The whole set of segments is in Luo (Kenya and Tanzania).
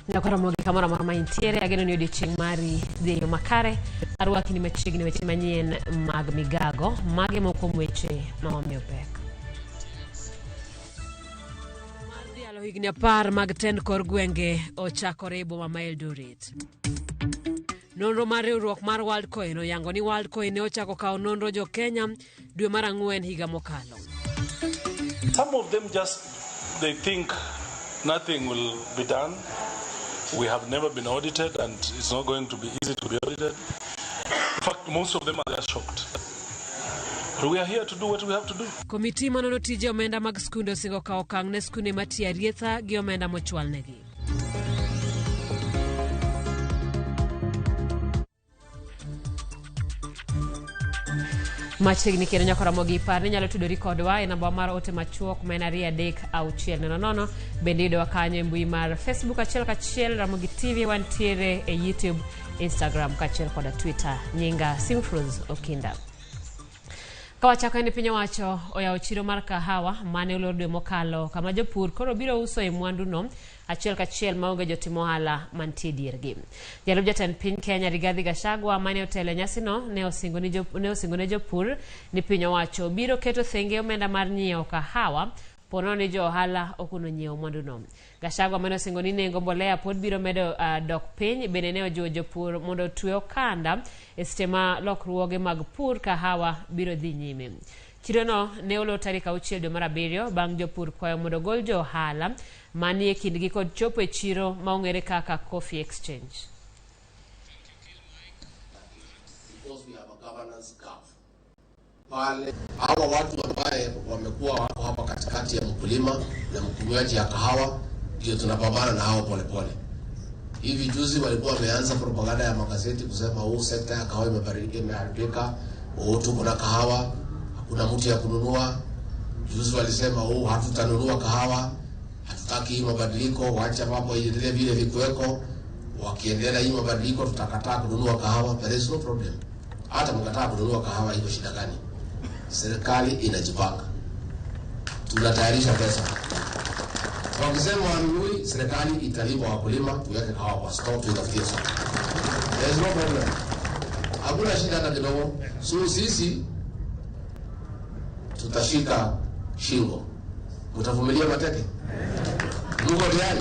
Nyako Ramogi kamoro amora ma intiere, ageno ni odiochieng' mari dhi e yo makare. Arwaki ni machiegni weche manyien mag migago. Mage moko kuom weche ma wamiyo pek. Mar dhialo higni 10 mag tend kor gwenge ochakore e boma ma Eldoret. Nonro mar riwruok mar Worldcoin oyango ni Worldcoin ne ochako kawo nonro jo Kenya dwe mar ang'wen higa mokalo. Some of them just they think nothing will be done. We have never been audited and it's not going to be easy to be audited. In fact, most of them are just shocked. But we are here to do what we have to do. Komiti manono tije omenda mag skunde osingo kawo okang' ne skunde matiyo arietha gi omenda mochwalnegi. Machiegni kendo nyaka Ramogi par ni inyalo tudori kodwa e namba mar ote machuok ma en 23600. Bende yudowa kanyo e mbui mar Facebook achiel kachiel Ramogi TV, wantiere e YouTube, Instagram kaachiel koda Twitter. Nyinga Simfruz Okinda. Ka wachako en piny owacho oyawo chiro mar kahawa mane olor dwe mokalo kama jopur koro biro uso e mwanduno achiel kachiel maonge jotim ohala mantie diergi. Jalup jatend piny Kenya Rigathi Gachagua mane otelo e nyasino ne osingo ni ne osingo ne jopur ni piny owacho biro keto thenge omenda mar nyiewo kahawa ponono ni jo ohala okuno nyiewo mwanduno. Gachagua mane osingo ni nengo mbolea pod biro medo dok piny bende ne ojiwo jopur mondo otwe okanda e seche ma lokruoge mag pur kahawa biro dhi nyime. Chirono ne olor tarik 6 dwe mar 7 bang' jopur kwayo mondo ogol jo ohala manie kindgi kod chopo e chiro ma ong'ere kaka Coffee Exchange. Because we have a governance gap. Pale hawa watu ambaye wamekuwa wako hapa katikati ya mkulima na mkunywaji ya kahawa ndio tunapambana na hao polepole. Hivi juzi walikuwa wameanza propaganda ya magazeti kusema huu sekta ya kahawa imebariki, imeharibika, huu tuko na kahawa, hakuna mtu ya kununua. Juzi walisema huu hatutanunua kahawa, hatutaki hii mabadiliko, wacha mambo iendelee vile vikuweko. Wakiendelea hii mabadiliko tutakataa kununua kahawa. There is no problem. Hata mkataa kununua kahawa iko shida gani? Serikali inajipanga, tunatayarisha pesa. Wakisema wanunui, serikali italipa wakulima, tuweke kahawa kwa store, tuitafutie soko. There is no problem, hakuna shida hata kidogo. So sisi tutashika shingo, mtavumilia mateke? Mko tayari?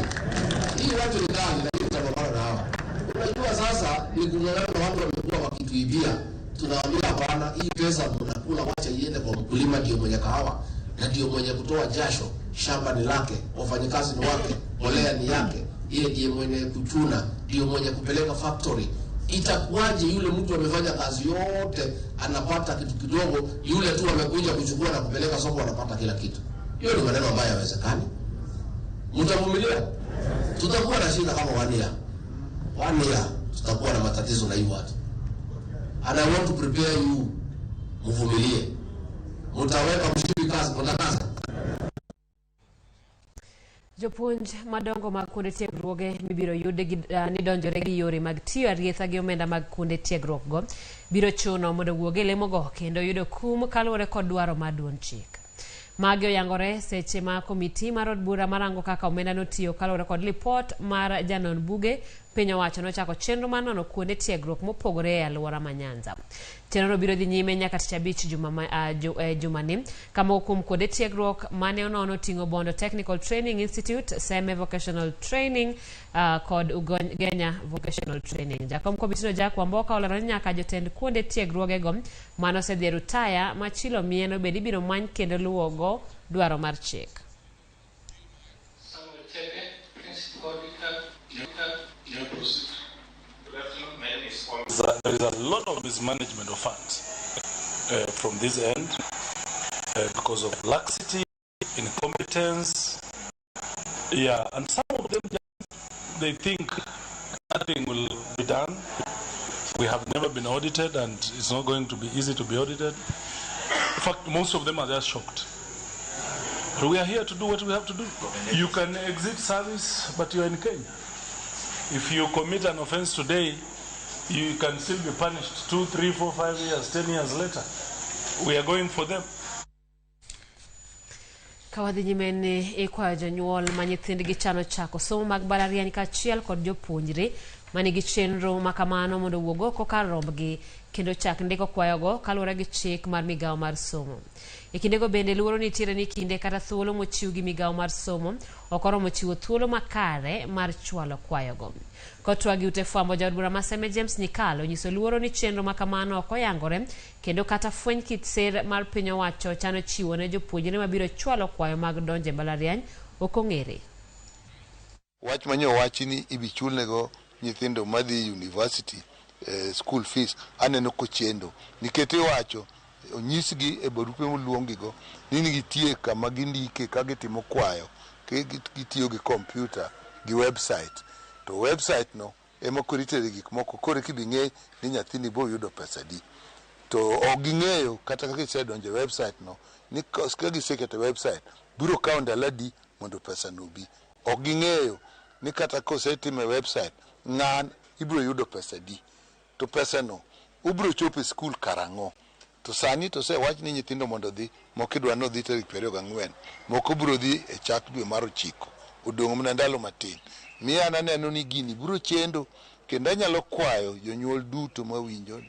Hii watu ni kali, lakini tutapambana na hawa. Unajua sasa ni kung'ang'ana na watu wamekuwa wakituibia, tunawaambia hapana, hii pesa mnakula, wacha iende kwa mkulima, ndio mwenye kahawa na ndio mwenye kutoa jasho. Shamba ni lake, wafanyikazi ni wake, mbolea ni yake, yeye ndiye mwenye kuchuna, ndio mwenye kupeleka factory. Itakuwaje yule mtu amefanya kazi yote anapata kitu kidogo, yule tu amekuja kuchukua na kupeleka soko anapata kila kitu? Hiyo ni maneno ambayo hayawezekani. Mtavumilia? Tutakuwa na shida kama one year. One year tutakuwa na matatizo na hii watu. And I want to prepare you, mvumilie. Mtaweka mshipi kazi, mtakaza. Jopuonj madongo mag kuonde tiegruoge mibiro yud ni donjore gi yore mag tiyo arietha gi omenda mag kuonde tiegruok go biro chuno mondo wuog e lemogo kendo yudo kum kaluwore kod dwaro mar duond chik. Magi oyangore seche ma komiti mar od bura marango kaka omenda notiyo kaluwore kod lipot mar janon buge piny owacho nochako chenro mar nono kuonde tiegruok mopogore e alwora ma Nyanza. Chenrono biro dhi nyime nyaka tich abich jumani ka moko kuom kuonde tiegruok mane onono oting'o Bondo Technical Training Institute, Seme Vocational Training kod Ugenya Vocational Training. Jakom komitino Jack Wamboka olero ni nyaka jotend kuonde tiegruogego mane osedhi e rutaya ma chilo mieno bende ibiro many kendo luwogo dwaro mar chik. Samuel Chege, Principal Auditor. There is a lot of mismanagement of funds from this end because of laxity, incompetence. Yeah, and some of them just, they think nothing will be done. We have never been audited and it's not going to be easy to be audited. In fact, most of them are just shocked. But we are here to do what we have to do. You can exit service, but you are in Kenya. If you commit an offense today, you can still be punished 2, 3, 4, 5 years, 10 years later. We are going for them. Ka wadhi nyime ni ikwayo jonyuol ma nyithindgi chano chako somo mag mbalariany kaachiel kod jopuonjre manigi chenro ma kamano mondo owuog oko kar rombgi kendo chak ndiko kwayogo kaluwore gi chik mar migawo mar somo. E kindego bende luoro nitiere ni kinde kata thuolo mochiw gi migawo mar somo ok oromo chiwo thuolo makare mar chwalo kwayogo. Kotwak gi ute fwambo, jaod bura ma Seme James Nyikal onyiso luoro ni chenro ma kamano ok oyangore kendo kata fweny kit ser mar piny owacho chano chiwo ne jopuonjre mabiro chwalo kwayo mag donjo e mbalariany ok ong'ere. Wach manyo owachi ni ibi chulnego nyithindo madhi university school fees aneno kochendo nikech iwacho onyisgi e barupe moluongigo ni nitie kama gindike ka gitimo kwayo gitiyo gi kompyuta gi website to website no ema koro itere gik moko koro eka ibi ng'e ni nyathini bo yudo pesa di to ok ging'eyo kata kaka isedonjo e website no ni ka giseketo e website biro kawo ndalo adi mondo pesa no obi ok ging'eyo ni kata kosetim e website ng'an ibiro yudo pesa di to pesa no ubiro chopo e skul karang'o to sani to osewach ni nyithindo mondo odhi moko idwa ni odhi tarik 24 moko biro dhi e chak dwe mar 9 odong' mana ndalo matin miyo an aneno ni gini biro chendo kendo anyalo kwayo jonyuol duto mawinjo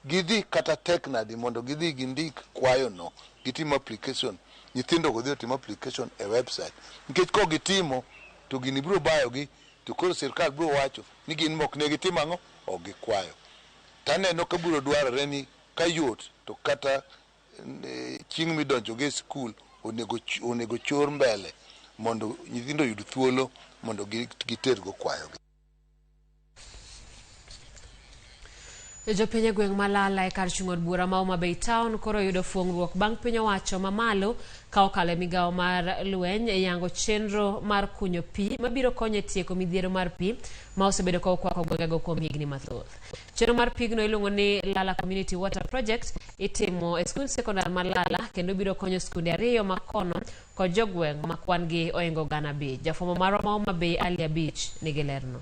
gidhi kata tek nadi mondo gidhi gindik kwayo no gitim application nyithindo go dhi otim application e website nikech kok gitimo to gini biro bayogi to koro sirkal biro wacho ni gin mok ne gitimo ang'o ok gikwayo taneno ka biro dwarore ni ka yot to kata chieng' midonjo go e skul onego chor mbele mondo nyithindo oyud thuolo mondo gitergo kwayogi. Jopiny e gweng' ma Lala e kar chung' od bura ma Homa Bay Town koro yudo fuong'ruok bang' piny owacho mamalo ka okalo e migawo mar lweny e yango chenro mar kunyo pi mabiro konyo e tieko midhiero mar pi ma osebedo ka okwako gwengego kuom higni mathoth. Chenro mar pigno iluongo ni Lala Community Water Project itimo e skund sekondar ma Lala kendo biro konyo skunde ariyo ma kono kod jogweng' ma kwan gi ohingo 5,000. Jafwambo marwa ma Homa Bay Ali Abich nigi lerno.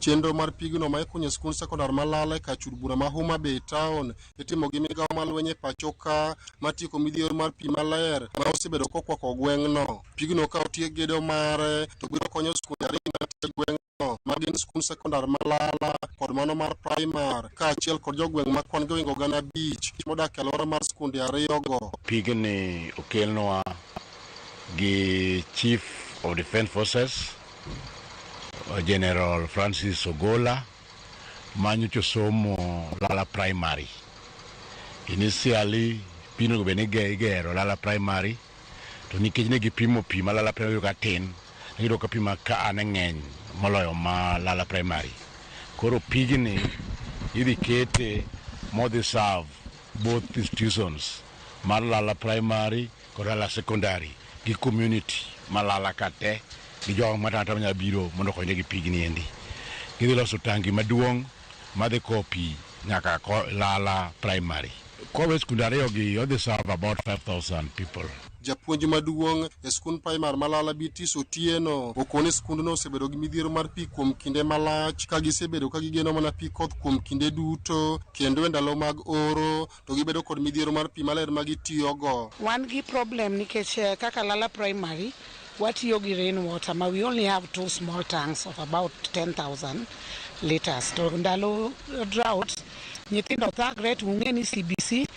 Chenro mar pigno ma ikunyo e skund sekondar ma Lala e kar chud bura ma Homa Bay Town itimo gi migawo mar lweny e pacho ka matieko midhiero mar pi maler ma osebedo kokwako gweng'no. Pigno ka otiek gedo mare to biro konyo skunde ariyo mantie e gweng'no ma gin skund sekondar ma Lala kod mano mar primar kaachiel kod jogweng' ma kwan gi ohingo 5,000 modak e alwora mar skunde ariyogo. Pigni okelnwa gi Chief of Defence Forces General Francis Ogola manyocha osomo Lala Primary. Initially pi onego bed ni igero Lala Primary to nikech ne gipimo pi ma Lala Primary ka tin, ne giyudo ka pi ma ka ne ng'eny moloyo ma Lala Primary. Koro pigni idhi kete modhi serve both institutions mar Lala Primary kod Lala Secondary gi community ma Lala ka te gi jogo ng'ato ang'ata manyalo biro mondo okonyre gi pigni endi. Gidhi loso tangi maduong' madhi kowo pi nyaka Lala Primary. Kowe skunde ariyo gi odhi serve about 5,000 people. Japuonj maduong' e skund primar ma Lala Beatrice Otieno okone skundno osebedo gi midhiero mar pi kuom kinde malach ka gisebedo ka gigeno mana pi koth kuom kinde duto kendo e ndalo mag oro to gibedo kod midhiero mar pi maler ma gitiyogo. Wan gi problem nikech kaka Lala Primary watiyo gi rain water ma we only have two small tanks of about 10,000 liters. To ndalo drought nyithindo thagre to ung'e ni CBC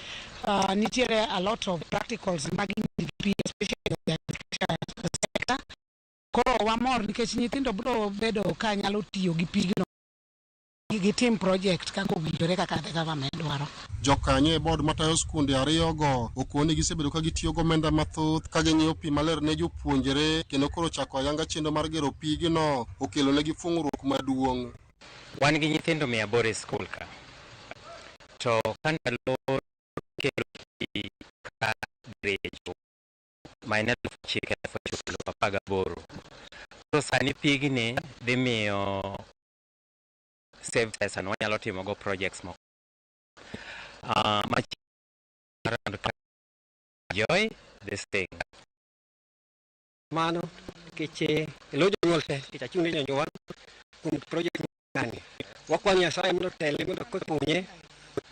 nitiere a lot of practicals ma gi pi especially the agriculture sector. Koro wamor nikech nyithindo biro bedo ka nyalo tiyo gi pigno gitim project kaka owinjore kaka the government dwaro. Jokanyo e board matayo skunde ariyogo okoni gisebedo ka gitiyo gomenda mathoth ka ging'iewo pi maler ne jopuonjre kendo koro chako ayanga chenro mar gero pigno okelo negi fung'ruok maduong'. Wan gi nyithindo 800 e skul ka. To ka ndalo kelo pi ka derecho ma en 9,000 9 18. Koro sani pigni dhi miyo save pesa no wanyalo timo go projects moko. Around enjoy this thing. Mano nikech e lo jonyuol te nikech achung' ne jonyuol kuom project ngani. Wakwayo Nyasaye mondo otelne mondo kopunye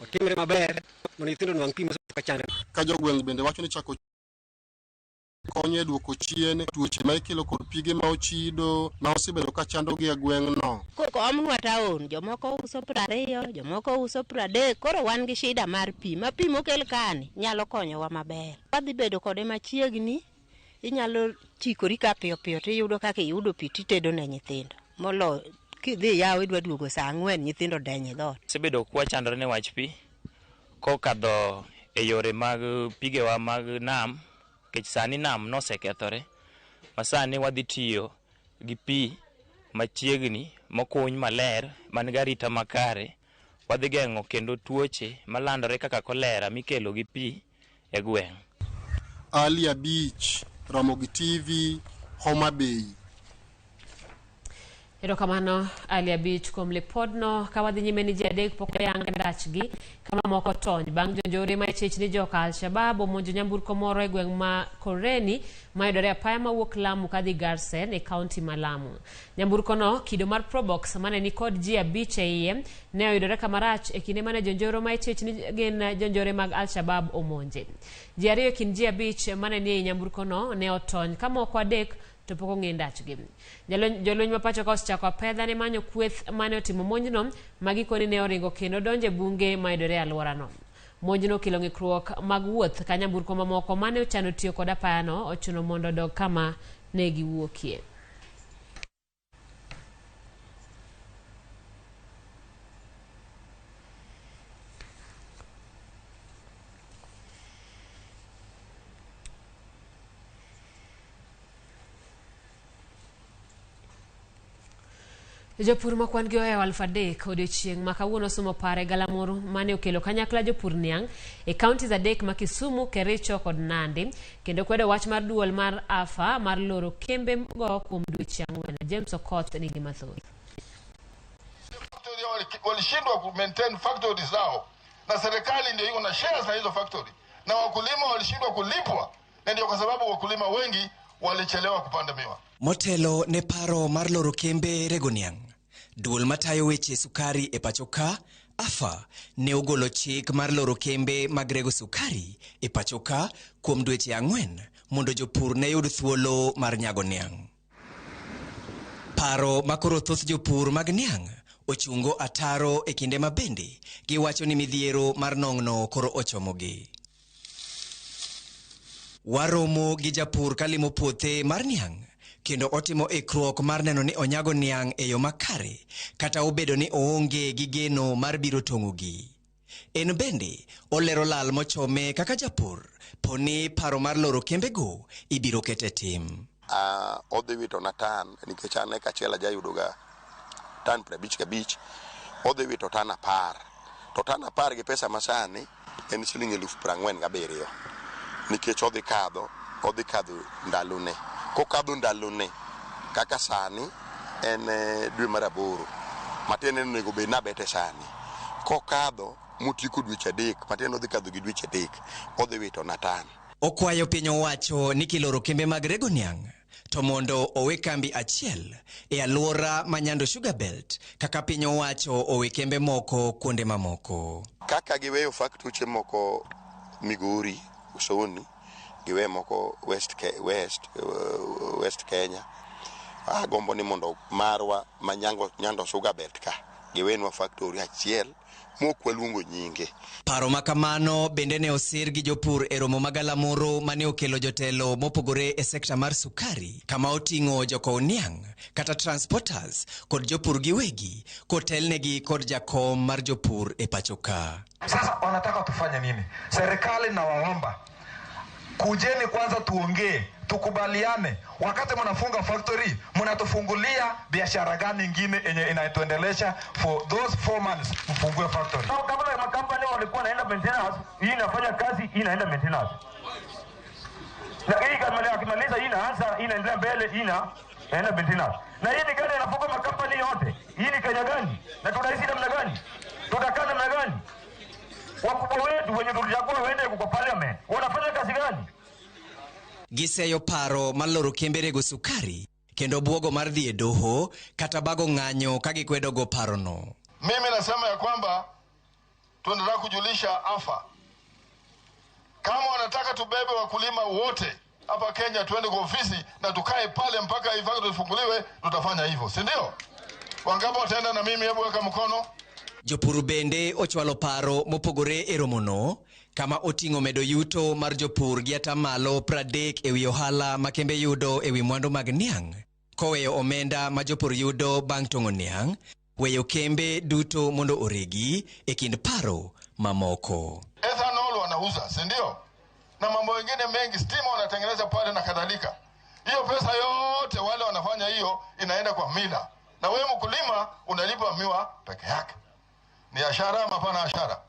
otimre maber mondo nyithindo onwang' pi mosebedo ka chandore. Ka jogweng' bende wacho ni chako konyo e duoko chien tuoche ma ikelo kod pige ma ochido ma osebedo ka chandogi e gweng'no. Koomnwa town, jomoko uso 20, jomoko uso 30, koro wan gi shida mar pi. Ma pi mokel kani nyalo konyowa maber. Wadhi bedo kode machiegni, inyalo chikori ka piyo piyo tiyudo kaka iyudo pi titedo ne nyithindo. Molo kidhi yawo idwa duogo saa 4 nyithindo denyo e dhoot. Osebedo kwachandore ne wach pi kokadho e yore mag pigewa mag nam, nikech sani nam nosekethore ma sani wadhi tiyo gi pi machiegni mokuny maler man gi arita makare. Wadhi geng'o kendo tuoche malandore kaka kolera mikelo gi pi e gweng'. Ali Abich, Ramogi TV, Homa Bay. Erokamano Ali Abich kuom lipodno. Ka wadhi nyime ni ji 3 pok oyang ndachgi kama moko tony bang' jonjore ma ichich ni joka Al-Shabaab omonjo nyamburko moro e gweng' ma Koreni mayudore apaya mawuok Lamu kadhi Garsen e kaunti ma Lamu. Nyamburko no kido mar Probox mane ni kod ji 5 e iye ne oyudore kamarach e kinde mane jonjoro ma ichich ni gin jonjore mag Al-Shabaab omonje. Ji 2 e kind ji 5 mane ni e nyamburko no ne otony ka moko 3 to pok ong'e ndachgi. Jolweny ma pacho ka osechako apedha ne manyo kweth mane otimo monjno ma gikone ne oringo kendo donjo e bunge mayudore e alworano. Monjno okelo ng'ikruok mag wuoth ka nyamburko mamoko mane ochano tiyo kod apayano ochuno mondo odog kama ne giwuokie. Jopur ma kwan gi ohewo 3,000 odiochieng' ma kawuono somo pare galamoro mane okelo kanyakla jopur niang' e counties 3 ma Kisumu, Kericho kod Nandi kendo kwedo wach mar duol mar AFA mar loro kembe go kuom dweche 4. James Okoth nigi mathoth. Walishindwa ku maintain factory zao na serikali ndio iko na shares na hizo factory, na wakulima walishindwa kulipwa, na ndio kwa sababu wakulima wengi walichelewa kupanda miwa. Motelo ne paro mar loro kembe rego niang', duol matayo weche sukari e pacho ka, AFA, ne ogolo chik mar loro kembe mag rego sukari e pacho ka kuom dweche 4 mondo jopur ne yud thuolo mar nyago niang'. Paro makoro thoth jopur mag niang' ochungo ataro e kinde ma bende giwacho ni midhiero mar nong'no koro ochomogi. Waromo gi japur kalimo puothe mar niang' kendo otimo ikruok mar neno ni onyago niang' e yo makare kata obedo ni oonge gi geno mar biro tong'ogi. En bende olero lal mochome kaka japur poni paro mar loro kembego ibiro ket e tim. Odhi wito na tan nikech an eka achiel ajayudoga tan 55, odhi wito tan 10. To tan 10 gi pesa masani en siling 47,000 nikech odhi kadho ndalone. Kokadho ndalone kaka sani en dwe mar 8 matiende ni onego bed nabete sani. Kokadho motieko dweche 3 matiende odhi kadho gi dweche 3 odhi wito na tan. Okwayo piny owacho ni kiloro kembe mag rego niang' to mondo owe kambi achiel e alwora ma Nyando Sugar Belt kaka piny owacho owe kembe moko kuonde mamoko. Kaka giweyo faktoche moko Migori, Usoni, giwe moko West Kenya, agombo ni mondo marwa ma Nyando Sugar Belt ka giwenwa factory achiel mok waluongo nyinge. Paro ma kamano bende ne osir gi jopur e romo magalamoro mane okelo jotelo mopogore e sekta mar sukari kama oting'o jokow niang' kata transporters kod jopur giwegi kotelnegi kod jakom mar jopur e pacho ka. Sasa wanataka tufanye nini? Serikali na waomba kujeni kwanza tuongee, tukubaliane. Wakati mnafunga factory, mnatufungulia biashara gani nyingine yenye inatuendelesha for those 4 months mfungue factory. Kama makampani walikuwa naenda maintenance, hii inafanya kazi, hii inaenda maintenance. Na hii kama akimaliza hii inaanza, hii inaendelea mbele, hii inaenda maintenance. Na hii ni gani inafunga makampani yote? Hii ni Kenya gani? Na tunaishi namna gani? Tutakaa namna gani? Wakubwa wetu wenye tulichagua waende kwa parliament, wanafanya kazi gani? Giseyo paro mar loro kembe rego sukari kendo buogo mar dhi e doho kata bago ng'anyo ka gikwedogo parono. Mimi nasema ya kwamba tuendelea kujulisha AFA kama wanataka tubebe wakulima wote Hapa Kenya tuende kwa ofisi na tukae pale mpaka hii factory ifunguliwe, tutafanya hivyo, si ndio? Wangapi wataenda na mimi? Hebu weka mkono. Jopur bende ochwalo paro mopogore e romono kama oting'o medo yuto mar jopur gi atamalo 30 ewi ohala ma kembe yudo ewi mwandu mag niang' koweyo omenda ma jopur yudo bang' tong'o niang' weyo kembe duto mondo oregi e kind paro mamoko. Ethanol wanauza, si ndio? Na mambo mengine mengi, stima wanatengeneza pale na kadhalika. Hiyo pesa yote wale wanafanya hiyo inaenda kwa mila, na wewe mkulima unalipa miwa peke yake. Ni ashara ama hapana ashara?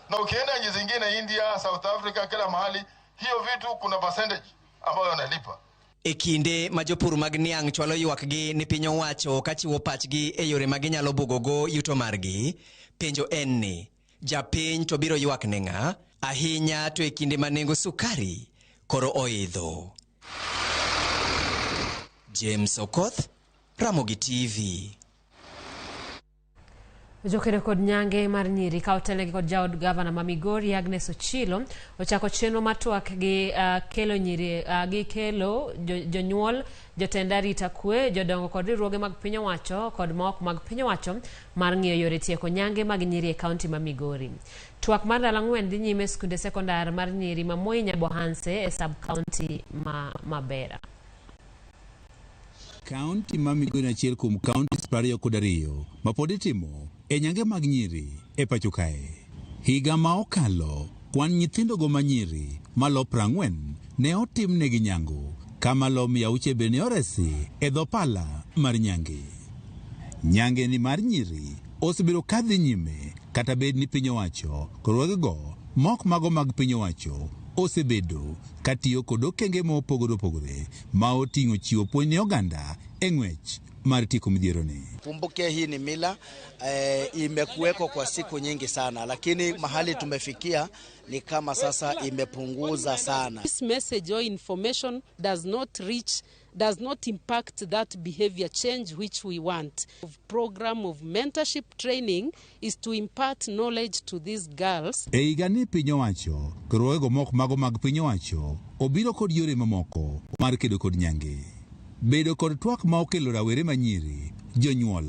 Na ukienda nchi zingine, India, South Africa, kila mahali, hiyo vitu kuna percentage ambayo wanalipa. E kinde ma jopur mag niang' chwalo ywakgi ni piny owacho kachiwo pachgi e yore ma ginyalo bugogo yuto margi, penjo en ni japiny to biro ywak ne ng'a ahinya to e kinde ma nengo sukari koro oidho. James Okoth, Ramogi TV. Jokedo kod nyange mar nyiri ka otelnegi kod jaod gavana ma Migori Agnes Ochilo ochako chenro mar twak gi kelo nyiri gi kelo jonyuol, jotend arita kwe, jodongo kod riwruoge mag piny owacho kod ma ok mag piny owacho mar ng'iyo yore tieko nyange mag nyiri e kaunti ma Migori. Twak mar ndalo 4 dhi nyime e skunde sekondar mar nyiri ma Moi Nyabohanse e sub kaunti ma Mabera. Kaunti ma Migori en achiel kuom kauntis 22 ma pod itimo e nyange mag nyiri e pacho kae. Higa ma okalo, kwan nyithindogo ma nyiri malo 40 ne otimnegi nyango, kama lo 600 bende ne oresi e dho pala mar nyange. Nyange ni mar nyiri osebedo kadhi nyime kata bed ni piny owacho korwegego mok mago mag piny owacho osebedo katiyo kod okenge mopogore opogore ma oting'o chiwo puonj ne oganda e ng'wech mar tieko midhieroni. Kumbuke hii ni mila imekuweko kwa siku nyingi sana, lakini mahali tumefikia ni kama sasa imepunguza sana. This message or information does not reach, does not impact that behavior change which we want. Program of mentorship training is to impart knowledge to these girls. E higa ni piny owacho, riwruogego mok mago mag piny owacho obiro kod yore mamoko mar kedo kod nyange. Bedo kod twak ma okelo rawere manyiri, jonyuol,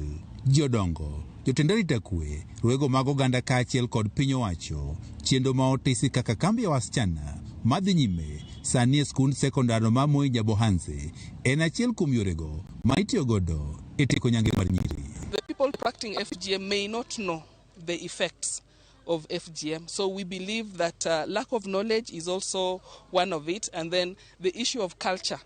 jodongo, jotend arita kwe, riwruogego mag oganda kaachiel kod piny owacho, chenro ma otisi kaka kambi ya wasichana madhi nyime sani e skund sekondar ma Moi Nyabohanse en achiel kuom yorego ma itiyo godo e tieko nyange mar nyiri. The people practicing FGM may not know the effects of FGM. So we believe that lack of knowledge is also one of it. And then the issue of culture,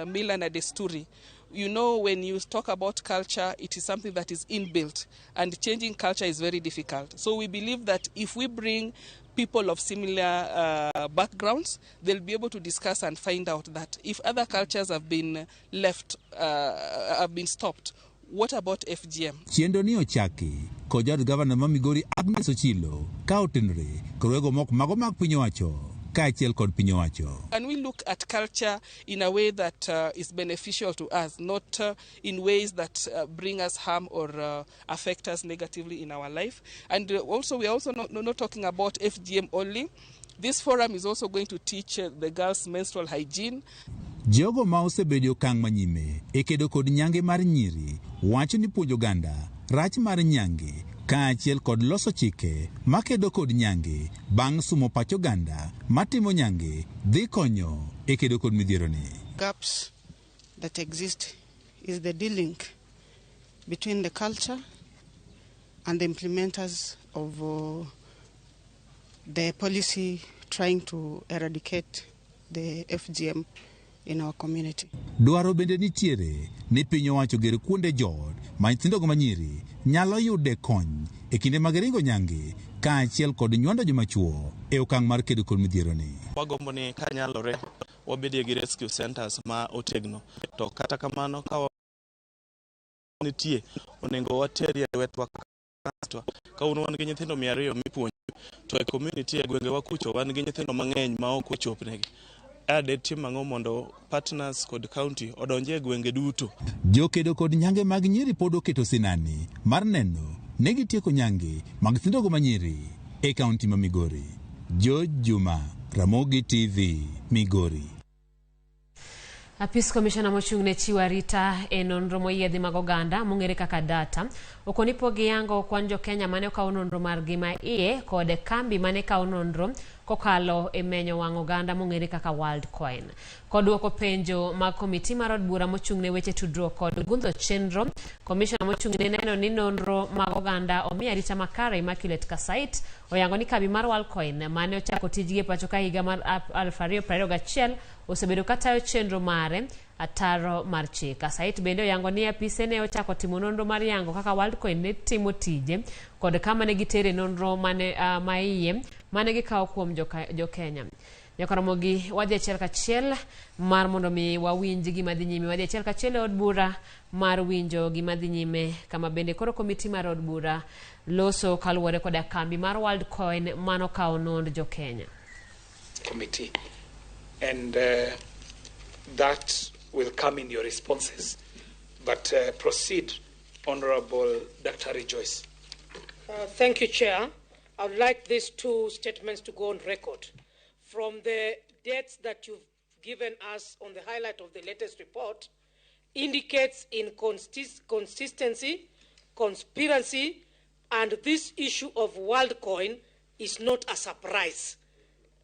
mila na desturi. You know, when you talk about culture, it is something that is inbuilt, and changing culture is very difficult. So we believe that if we bring people of similar backgrounds, they'll be able to discuss and find out that if other cultures have been left, have been stopped, what about FGM? Chenro ni ochaki kod jaod gavana ma Migori Agnes Ochilo ka otenore kod wego mok mago mag piny owacho kaachiel kod piny owacho. Can we look at culture in a way that is beneficial to us, not in ways that bring us harm or affect us negatively in our life? And also, we are also not talking about FGM only. This forum is also going to teach the girls menstrual hygiene. Jogo ma osebedo e okang' manyime e kedo kod nyange mar nyiri wacho ni puonjo oganda rach mar nyange kaachiel kod loso chike makedo kod nyange bang' sumo pach oganda matimo nyange dhi konyo e kedo kod midhieroni. Gaps that exist is the dealing between the culture and the implementers of the policy trying to eradicate the FGM in our community. Dwaro bende nitiere ni piny owacho ger kuonde joot ma nyithindogo manyiri nyalo yude kony e kinde mag ringo nyange kaachiel kod nywando joma chuo e okang' mar kedo kod midhieroni. Wagombo ni kanyalore wabedie gi rescue centers ma otegno, to kata kamano ka nitie onego waterie lwetwa ka un wan gi nyithindo 200 mipuonjo to e community e gwengewa kucho wan gi nyithindo mang'eny ma ok ochopnegi. Ade tim ang'o mondo partners kod county odonje e gwenge duto. Jokedo kod nyange mag nyiri pod oketo sinani mar neno ne gitieko nyange mag nyithindogo manyiri e kaunti ma Migori. George Juma, Ramogi TV, Migori. Apis komishona mochung' ne chiwo arita e nonro moyiedhi mag oganda mong'ere kaka data okoni pok giyango kwan jo-Kenya mane okawo nonro margi ma iye kod kambi mane kawo nonro kokalo e menyo wang' oganda mong'ere kaka Worldcoin. Koduoko penjo mag komiti mar od bura mochung' ne weche tudruok kod gundho chenro, komishona mochung' ne neno ni nonro mag oganda omi arita makare Immaculate Kassait oyango ni kambi mar Worldcoin mane ochako tijgi e pacho ka higa mar 2021 osebedo katayo chenro mare ataro mar chik. Kassait bende oyango ni apise ne ochako timo nonro mar yango kaka Worldcoin ne timo tije kod kama ne gitere nonro mane maiye mane gikawo kuom jo-Kenya. Nyakoromogi wadhi achiel kachiel mar mondo mi wawinj gima dhi nyime. Wadhi achiel kachiel e od bura mar winjo gima dhi nyime kama bende koro komiti mar od bura loso kaluwore koda kambi mar Worldcoin mano kawo nond jo-Kenya. Committee. And that will come in your responses. But proceed, Honorable Dr. Rejoice. Thank you, Chair. I would like these two statements to go on record. From the dates that you've given us on the highlight of the latest report, indicates inconsistency, conspiracy, and this issue of WorldCoin is not a surprise.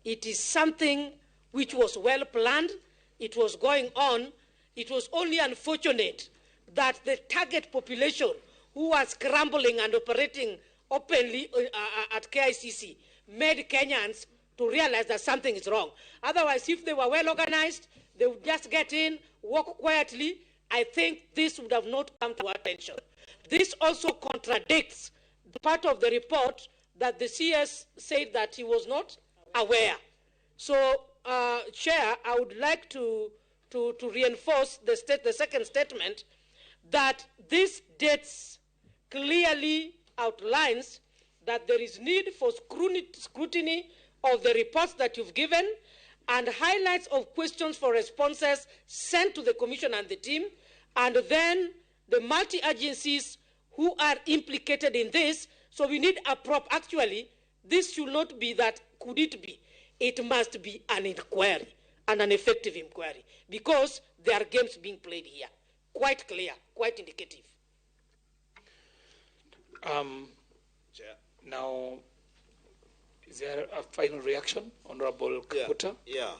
It is something which was well planned, it was going on. It was only unfortunate that the target population who was scrambling and operating openly at KICC made Kenyans to realize that something is wrong. Otherwise, if they were well organized, they would just get in, walk quietly. I think this would have not come to our attention. This also contradicts the part of the report that the CS said that he was not aware. So, Chair, I would like to reinforce the second statement that this dates clearly outlines that there is need for scrutiny of the reports that you've given and highlights of questions for responses sent to the Commission and the team, and then the multi-agencies who are implicated in this. So we need a prop. Actually, this should not be that, could it be? It must be an inquiry, and an effective inquiry, because there are games being played here. Quite clear, quite indicative. Now, is there a final reaction, Honorable Kaputa? Yeah.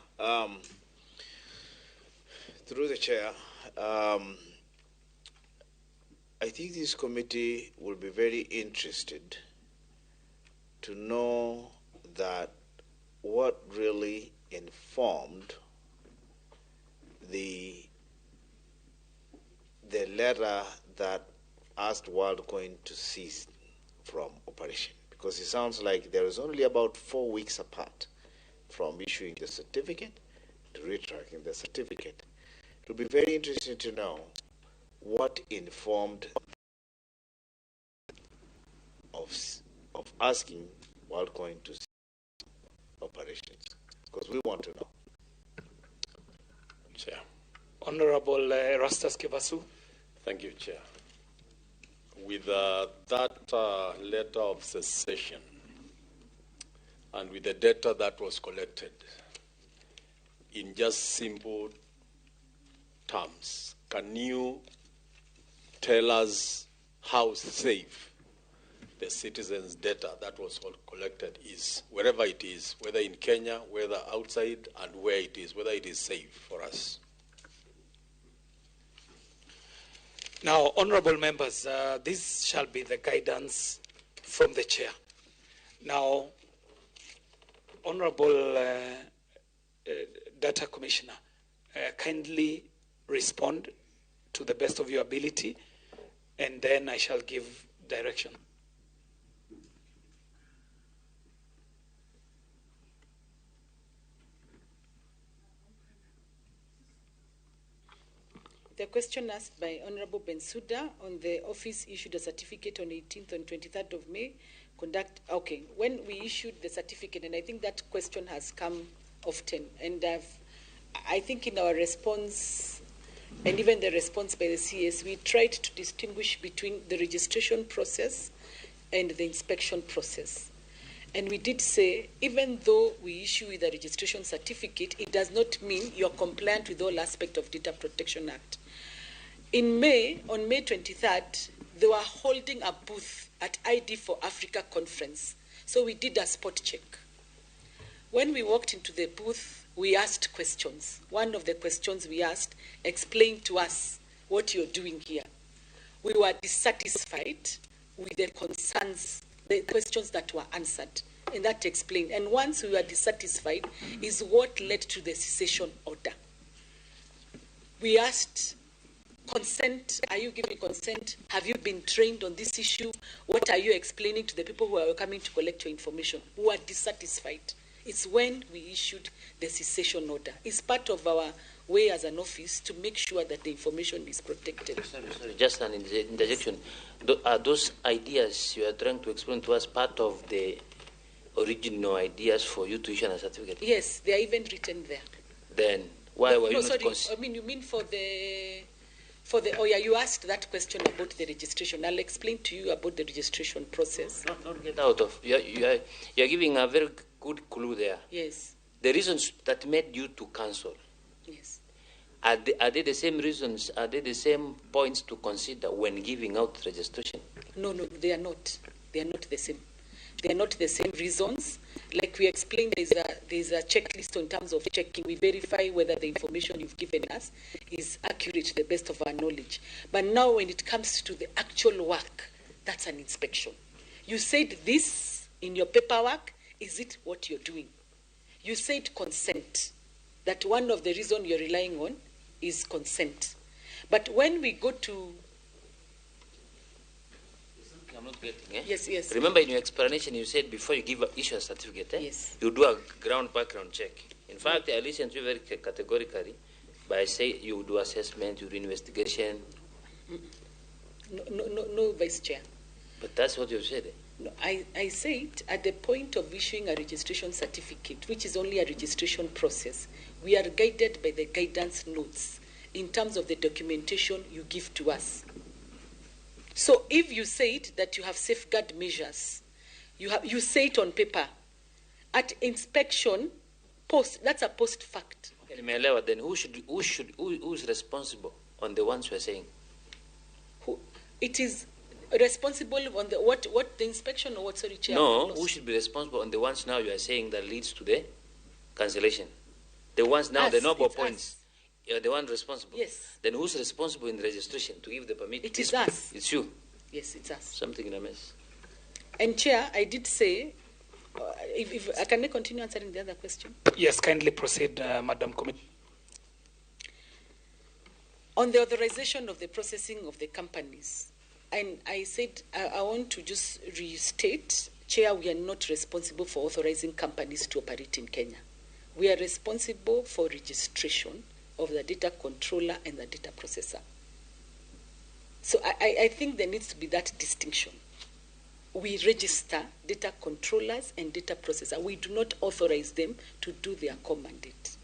Through the chair, I think this committee will be very interested to know that what really informed the letter that asked WorldCoin to cease from operation, because it sounds like there is only about 4 weeks apart from issuing the certificate to retracting the certificate. It will be very interesting to know what informed of asking WorldCoin to cease operations, because we want to know. Chair. Honorable Erastus Kibasu. Thank you, Chair. With that letter of cessation and with the data that was collected, in just simple terms, can you tell us how safe the citizens' data that was all collected is, wherever it is, whether in Kenya, whether outside, and where it is, whether it is safe for us? Now, honorable members, this shall be the guidance from the chair. Now, Honorable Data Commissioner, kindly respond to the best of your ability, and then I shall give direction. The question asked by Honorable Bensouda on the office issued a certificate on 18th and 23rd of May. When we issued the certificate, and I think that question has come often, and I think in our response, and even the response by the CS, we tried to distinguish between the registration process and the inspection process. And we did say, even though we issue with a registration certificate, it does not mean you're compliant with all aspects of Data Protection Act. In May, on May 23rd, they were holding a booth at ID4Africa conference. So we did a spot check. When we walked into the booth, we asked questions. One of the questions we asked, explain to us what you're doing here. We were dissatisfied with the concerns, the questions that were answered, and that explained. And once we were dissatisfied, is what led to the cessation order. We asked consent, are you giving consent? Have you been trained on this issue? What are you explaining to the people who are coming to collect your information, who are dissatisfied? It's when we issued the cessation order. It's part of our way as an office to make sure that the information is protected. Sorry, just an interjection. Are those ideas you are trying to explain to us part of the original ideas for you to issue a certificate? Yes, they are even written there. Then why were you not? Sorry, I mean, you mean for the... oh yeah, you asked that question about the registration. I'll explain to you about the registration process. Not get out of. You are giving a very good clue there. Yes. The reasons that made you to cancel. Yes. Are they the same reasons? Are they the same points to consider when giving out registration? No, they are not. They are not the same. They are not the same reasons. Like we explained, there's a checklist in terms of checking. We verify whether the information you've given us is accurate to the best of our knowledge. But now when it comes to the actual work, that's an inspection. You said this in your paperwork. Is it what you're doing? You said consent. That one of the reasons you're relying on is consent. But when we go to... I'm not getting, eh? Yes, yes. Remember in your explanation you said before you give issue a certificate, eh? Yes. You do a ground background check. In fact, I listen to you very categorically, but I say you do assessment, you do investigation. No, Vice Chair. But that's what you said. Eh? No, I said at the point of issuing a registration certificate, which is only a registration process, we are guided by the guidance notes in terms of the documentation you give to us. So if you said that you have safeguard measures, you say it on paper. At inspection, post, that's a post fact. Okay, then who is responsible on the ones you are saying? Who it is responsible on the what the inspection or what, sorry, Chair? No, who should be responsible on the ones now you are saying that leads to the cancellation? The ones now, us, the noble points. You're the one responsible. Yes. Then who's responsible in the registration to give the permit? It is us. It's you. Yes, it's us. Something in a mess. And Chair, I did say, if can I continue answering the other question? Yes, kindly proceed, Madam Committee. On the authorization of the processing of the companies, and I said I want to just restate, Chair, we are not responsible for authorizing companies to operate in Kenya. We are responsible for registration of the data controller and the data processor. So I think there needs to be that distinction. We register data controllers and data processors. We do not authorize them to do their core mandate.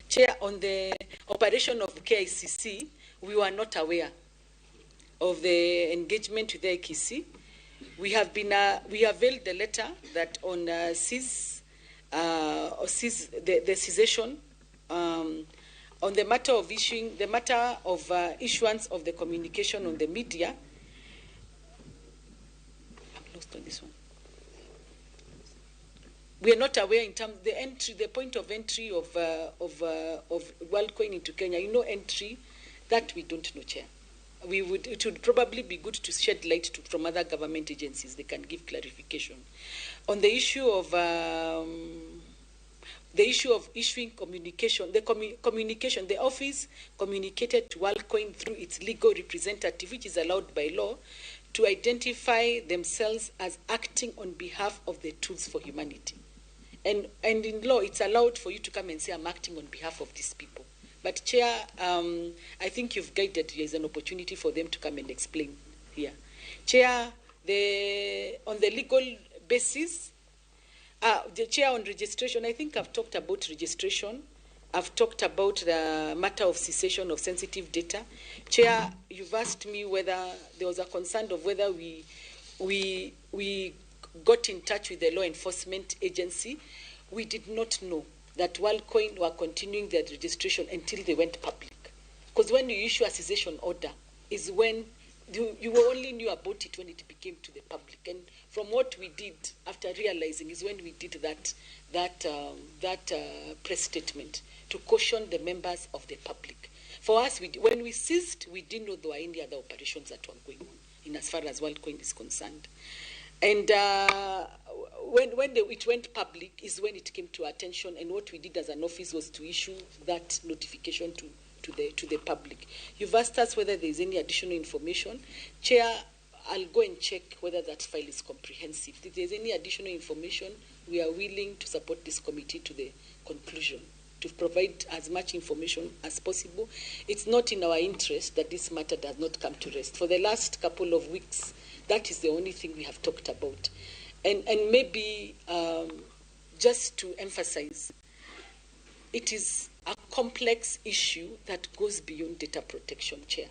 Chair, on the operation of KICC, we were not aware of the engagement with the IKC. We have been we availed the letter that on the cessation on the matter of issuing the matter of issuance of the communication on the media. I'm lost on this one. We are not aware in terms the entry, the point of entry of WorldCoin into Kenya. You know, entry that we don't know, Chair. It would probably be good to shed light from other government agencies. They can give clarification on the issue of issuing communication. The communication, the office communicated to WorldCoin through its legal representative, which is allowed by law, to identify themselves as acting on behalf of the Tools for Humanity. And in law, it's allowed for you to come and say, I'm acting on behalf of these people. But Chair, I think you've guided. There's an opportunity for them to come and explain here. Chair, on the legal basis, the Chair on registration, I think I've talked about registration. I've talked about the matter of cessation of sensitive data. Chair, you've asked me whether there was a concern of whether we got in touch with the law enforcement agency, we did not know that WorldCoin were continuing their registration until they went public. Because when you issue a cessation order is when you only knew about it when it became to the public. And from what we did after realizing is when we did that press statement to caution the members of the public. For us, when we ceased, we didn't know there were any other operations that were going on in as far as WorldCoin is concerned. And when it went public is when it came to our attention, and what we did as an office was to issue that notification to the public. You've asked us whether there is any additional information. Chair, I'll go and check whether that file is comprehensive. If there's any additional information, we are willing to support this committee to the conclusion, to provide as much information as possible. It's not in our interest that this matter does not come to rest. For the last couple of weeks, that is the only thing we have talked about. And maybe just to emphasize, it is a complex issue that goes beyond data protection, Chair.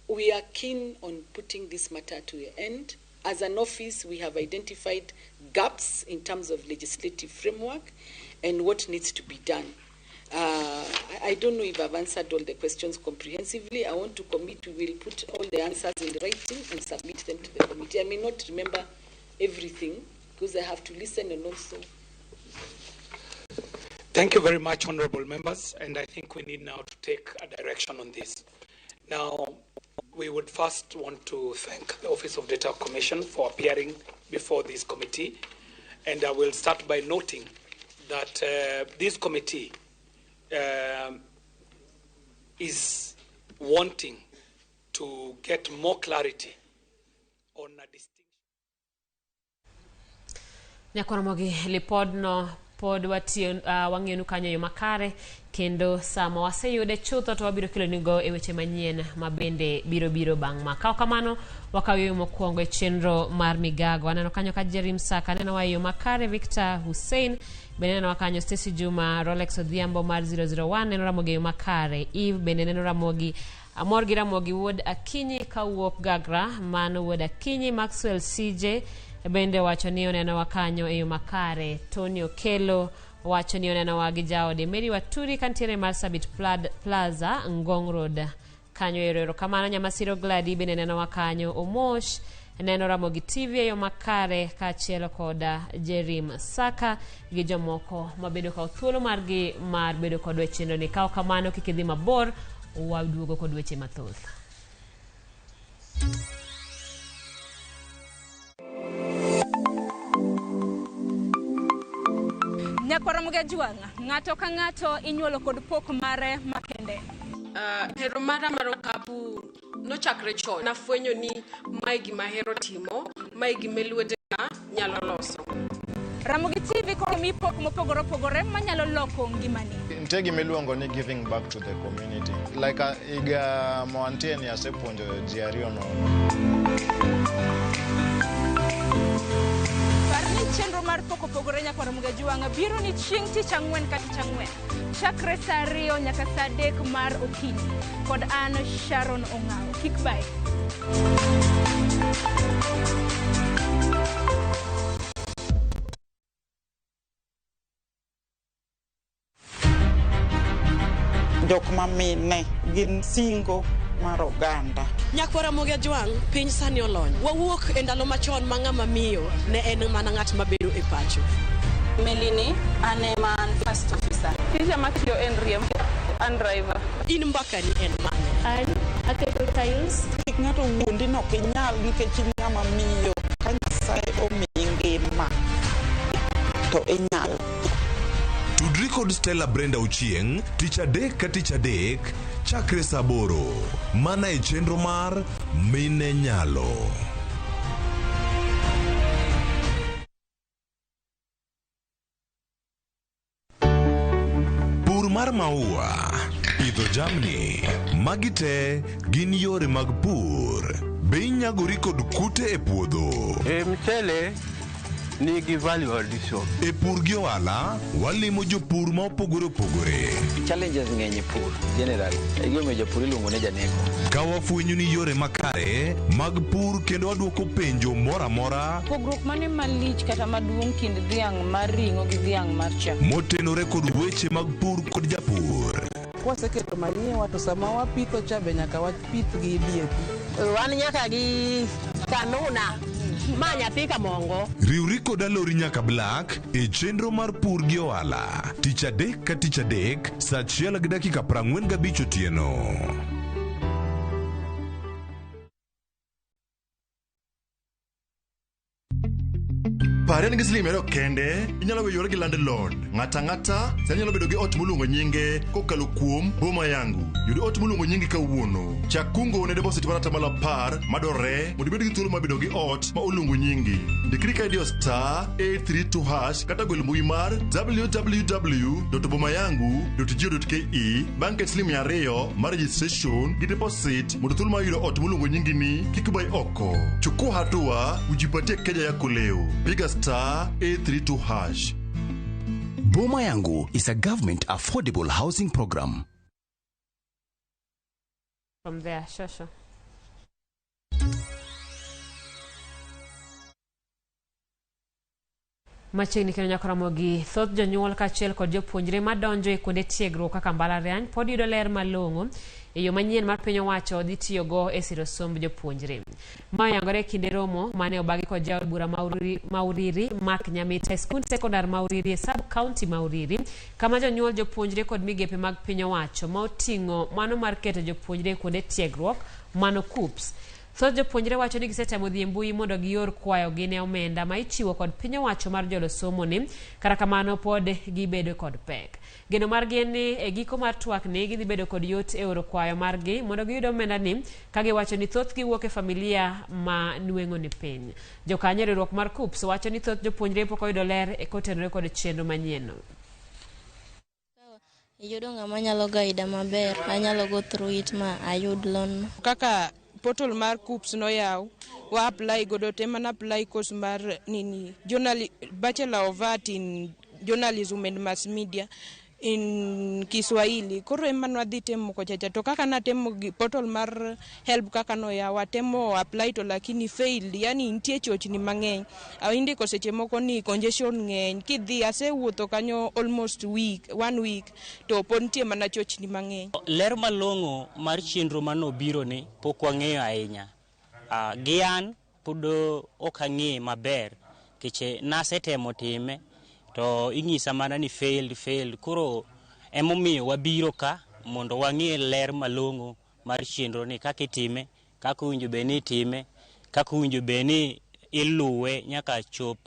We are keen on putting this matter to the end. As an office, we have identified gaps in terms of legislative framework and what needs to be done. I don't know if I've answered all the questions comprehensively. I want to commit, we will put all the answers in writing and submit them to the committee. I may not remember everything because I have to listen and also. Thank you very much, honorable members, and I think we need now to take a direction on this. Now, we would first want to thank the Office of Data Commission for appearing before this committee, and I will start by noting that this committee is wanting to get more clarity on a distinction. Nyakoromogi lipodno pod watiyo wang'enu kanyo yo makare kendo sama waseyude chutho to wabiro kelonigo e weche manyien ma bende biro bang' ma. Kaw kamano wakaw yo mokwongo e chenro mar migago. Aneno kanyo ka Jerry Msaka neno wa yo makare, Victor Hussein bende neno wa kanyo, Stacy Juma, Rolex Odhiambo mar 001 neno Ramogi yo makare, Eve bende neno Ramogi, Amor gi Ramogi wuod Akinyi kawuok Gagra, mano wuod Akinyi, Maxwell CJ bende wacho ni oneno wa kanyo e yo makare, Tony Okello wacho ni oneno wa gi jaode Mary Waturi kantiere Marsabit Plaza Ngong Road kanyo ero. Kamano Nyamasiro Gladi bende neno wa kanyo, Omosh neno Ramogi TV e yo makare kaachiel koda Jerim Saka gi jomoko mabedo kawo thuolo margi mar bedo kodwa e chenro ni. Kaw kamano kik idhi mabor, waduogo kod weche mathoth. Nyakwaramogi Ajwang', ng'ato ka ng'ato inyuolo kod pok mare makende. Hero mara mar okapu nochakre chon. Nafwenyo ni mae gima ahero timo, mae gima lwetena nyalo loso. Ramogi TV koro miyi pok mopogore opogore manyalo loko ngimani. Nitie gima iluongo ni giving back to the community. Like higa ma wantie ni asepuonjo ji ariyo nono. Par ni chenro mar pok opogore Nyakwaramogi Ajwang' biro ni chieng' tich ang'wen ka tich ang'wen chakre saa 2 nyaka saa 3 mar okinyi kod an Sharon Ong'awo. Kik bae. Jok mamine gin singo mar oganda. Nyakwaramogi Ajwang', piny sani olony. Wawuok e ndalo machon ma ng'ama miyo ne en mana ng'at mabedo e pacho. Melini, an ema an first officer. Tija matiyo en riembo, an driver. In mbakani en mane? An aketo tiles. Kik ng'ato wuondi ni ok inyal nikech in ng'ama miyo. Ka Nyasaye omiyi ngima to inyalo. Tudri kod Stella Brenda Ochieng' tich adek ka tich adek chakre saa 8 mana e chenro mar Mine Nyalo. Pur mar maua, pidho jamni, magi te gin yore mag pur. Be inyagori kod kute e puodho? E mchele nigi value addition. E pur gi ohala, walimo jopur ma opogore opogore. Challenges ng'eny e pur generally. E gimomiyo japur iluongo ni janeko. Ka wafwenyo ni yore makare mag pur kendo wadwoko penjo moro amora Pogruok mane malich kata maduong' kind dhiang' mar ring'o gi dhiang' mar chak? motenore kod weche mag pur kod japur. Kwaseketo manyiwa to sama wapitho cha be nyaka wapith gi DAP. Wan nyaka gi kanuna ma nyathi kamongo. Riwri kod Alori nyaka Black e chenro mar pur gi ohala tich adek ka tich adek saa achiel gi dakika 45 otieno. Pare ni gi siling 200 kende, inyalo weyore gi landlord. Ng'ato ang'ata sani nyalo bedo gi ot moluongo nyinge kokalo kuom Boma Yangu. Yud ot moluongo nyingi kawuono. Chak kungo ne deposit mar 10% madwarore mondo ibed gi thuolo mar bedo gi ot ma oluongo nyingi. Ndikri ka idiyo star 832# kata gwel mbui mar www.bomayangu.go.ke bang' ket siling 200 mar registration gi deposit mondo thuolo mar yudo ot moluongo nyingi ni kik bai oko. Chukua hatua ujipatie keja yako leo. Piga star 832#. Boma Yangu is a government affordable housing program. From there, Shosho. Machiegni kendo nyaka Ramogi, thoth jonyuol kaachiel kod jopuonjre madonjo e kuonde tiegruok kaka mbalariany pod yudo ler malong'o e yo manyien mar piny owacho dhi tiyogo e siro somb jopuonjre. Ma oyangore e kinde romo mane obagi kod jaod bura ma Uriri Mark Nyamita e skund sekondar ma Uriri e sub county ma Uriri, kama jonyuol, jopuonjre kod migepe mag piny owacho ma oting'o mano mar keto jopuonjre e kuonde tiegruok mano KUCCPS. Thoth jopuonjre wacho ni gisetemo dhi e mbui mondo gior kwayogi ne omenda ma ichiwo kod piny owacho mar jolo somo ni, kata kamano pod gibedo kod pek. Geno margi en ni e giko mar twak ni gidhi bedo kod yot e oro kwayo margi mondo giyud omenda ni, ka giwacho ni thothgi wuok e familia ma nweng'o ni piny. Jokanyo e riwruok mar KUCCPS wacho ni thoth jopuonjre pok oyudo ler e kotenore kod chenro manyien no. Iyudo ng'ama nyalo guide maber, anyalo go through it ma ayud loan no. Kaka portal mar KUCCPS noyaw, wa apply godo te mana apply course mar nini Bachelor of Art in Journalism and Mass Media in Kiswahili. Koro ema nwadhi temo kochacha to kaka natemo gi portal mar help kaka noyaw atemo apply to lakini failed, yani nitie chochni mang'eny. Indiko seche moko ni congestion ng'eny, kidhi asewuotho kanyo almost week, 1 week to pod nitie mana chochni mang'eny. Ler malong'o mar chenro manobiro ni pok wang'eyo ahinya. Gi an pod ok ang'e maber nikech nasetemo time to inyisa mana ni failed. Koro emomiyo wabiro ka mondo wang'e ler malong'o mar chenro ni kaka itime, kaka owinjo bed ni itime, kaka owinjo bed ni iluwe nyaka chop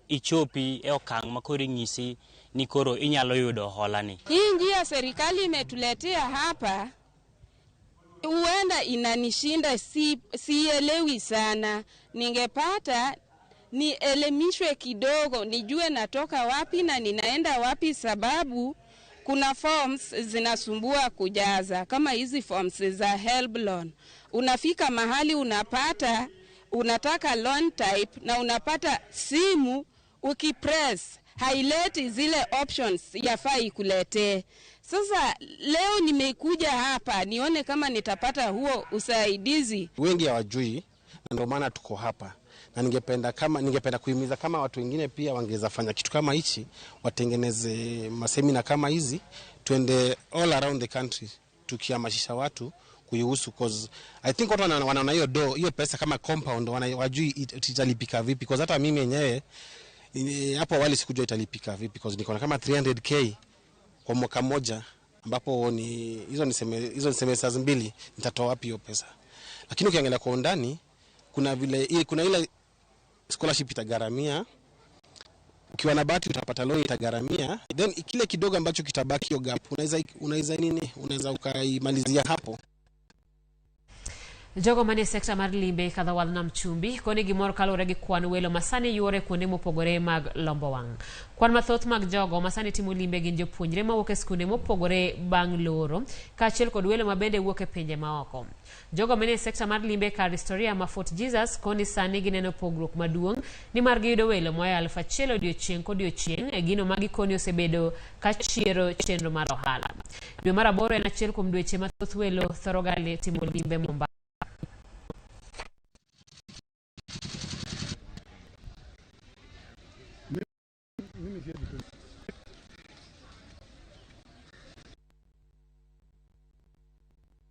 ichopi e okang' ma koro inyisi ni koro inyalo yudo hola ni. Hii njia serikali imetuletea hapa huenda inanishinda, sielewi sana. Ningepata nielimishwe kidogo, nijue natoka wapi na ninaenda wapi, sababu kuna forms zinasumbua kujaza kama hizi forms za HELB loan. Unafika mahali unapata unataka loan type na unapata simu ukipress haileti zile options yafaa ikuletee. Sasa leo nimekuja hapa nione kama nitapata huo usaidizi. Wengi hawajui na ndio maana tuko hapa. Na ningependa kuhimiza kama watu wengine pia wangeweza fanya kitu kama hichi, watengeneze masemina kama hizi, tuende all around the country tukihamasisha watu kuihusu, cause I think watu wanaona hiyo do, hiyo pesa kama compound, wajui italipika vipi, cause hata mimi mwenyewe hapo awali sikujua italipika vipi, cause niko na kama 300k kwa mwaka mmoja, ambapo ni hizo niseme semesters mbili, nitatoa wapi hiyo pesa? Lakini ukiangalia kwa undani, kuna vile kuna ile scholarship itagharamia, ukiwa na bahati utapata loan itagharamia, then kile kidogo ambacho kitabaki hiyo gap unaweza nini, unaweza ukaimalizia hapo. Jogo manie sekta mar limbe kadho wadh nam chumbi koni gimor kaluwore gi kwan welo ma sani yuore kuonde mopogore mag lombo wang'. Kwan mathoth mag jogo ma sani timo limbe gin jopuonjre mawuok e skunde mopogore bang' loro, kaachiel kod welo ma bende wuok e pinje maoko. Jogo manie sekta mar limbe kar historia ma Fort Jesus koni sani gineno pogruok maduong' nimar giyudo welo moa 1000 odiochieng' kodiochieng' e gino ma gikoni osebedo ka chiero chenro mar ohala. Dwe mar aboro en achiel kuom dweche ma thoth welo thoro ga timo limbe Mombasa.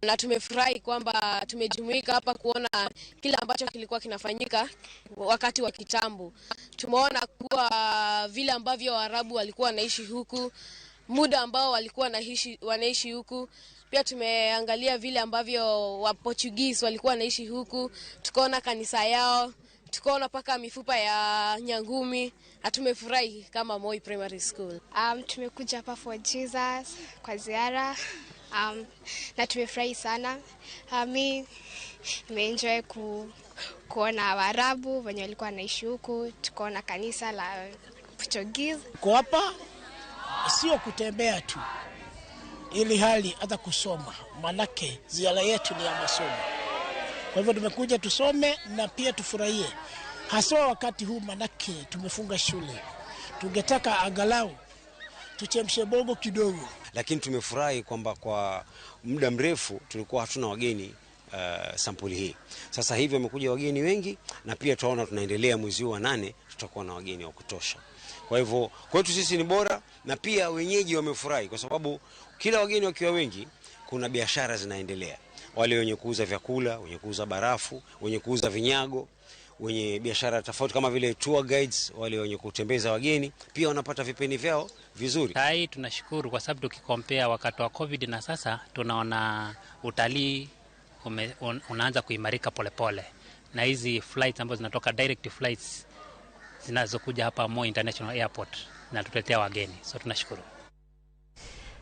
Na tumefurahi kwamba tumejumuika hapa kuona kile ambacho kilikuwa kinafanyika wakati wa kitambo. Tumeona kuwa vile ambavyo Waarabu walikuwa wanaishi huku, muda ambao walikuwa wanaishi huku. Pia tumeangalia vile ambavyo wa Portuguese walikuwa wanaishi huku, tukaona kanisa yao, tukaona paka mifupa ya nyangumi, na tumefurahi kama Moi Primary School. Tumekuja hapa Fort Jesus kwa ziara. Na tumefurahi sana. Mi nimeenjoy kuona Waarabu wenye walikuwa wanaishi huku, tukaona kanisa la Portuguese. Kwa hapa sio kutembea tu, ili hali hata kusoma, manake ziara yetu ni ya masomo. Kwa hivyo tumekuja tusome na pia tufurahie, haswa wakati huu manake tumefunga shule. Tungetaka angalau tuchemshe bongo kidogo. Lakini tumefurahi kwamba kwa muda mrefu tulikuwa hatuna wageni sampuli hii. Sasa hivi wamekuja wageni wengi, na pia tunaona tunaendelea mwezi huu wa 8 tutakuwa na wageni wa kutosha. Kwa hivyo kwetu sisi ni bora, na pia wenyeji wamefurahi kwa sababu kila wageni wakiwa wengi kuna biashara zinaendelea. Wale wenye kuuza vyakula, wenye kuuza barafu, wenye kuuza vinyago, wenye biashara tofauti kama vile tour guides, wale wenye kutembeza wageni pia wanapata vipeni vyao vizuri. Hai, tunashukuru kwa sababu tukikompea wakati wa COVID na sasa tunaona utalii unaanza kuimarika polepole, na hizi flights ambazo zinatoka direct flights zinazokuja hapa Moi International Airport zinatuletea wageni, so tunashukuru.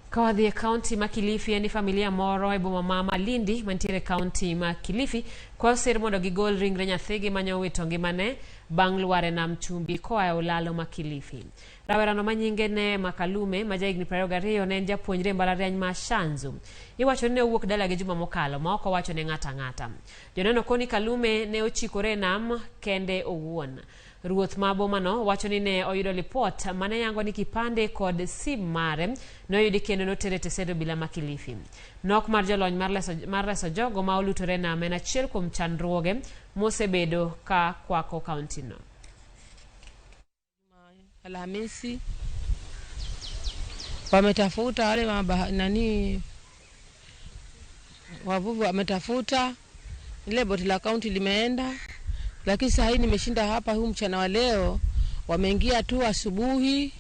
Kawadhi e kaunti ma Kilifi en familia moro e boma ma Malindi mantiere kaunti ma Kilifi kwayo sir mondo gigol ringre nyathigi manyowito ngimane bang' lwar e nam chumbi koa e olalo ma Kilifi. Rawerano ma nyinge ne Makalume ma jahigni 22 ne en japuonjre e mbalariany ma Shanzu. Iwacho ni ne owuok dalagi juma mokalo ma ok owacho ne ng'ato ang'ata. Joneno koni Kalume ne ochikore e nam kende owuon. Ruoth ma bomano wacho ni ne oyudo lipot mane yango ni kipande kod sim mare noyudi kendo notere tesendo bila ma Kilifi. Nok mar jolony mar reso jogo ma olutore nam en achiel kuom chandruoge mosebedo ka kwako kauntino. Alhamisi wametafuta wale nani wavuvi wametafuta, ile boti la kaunti limeenda, lakini saa hii nimeshinda hapa huu mchana wa leo. Wameingia tu asubuhi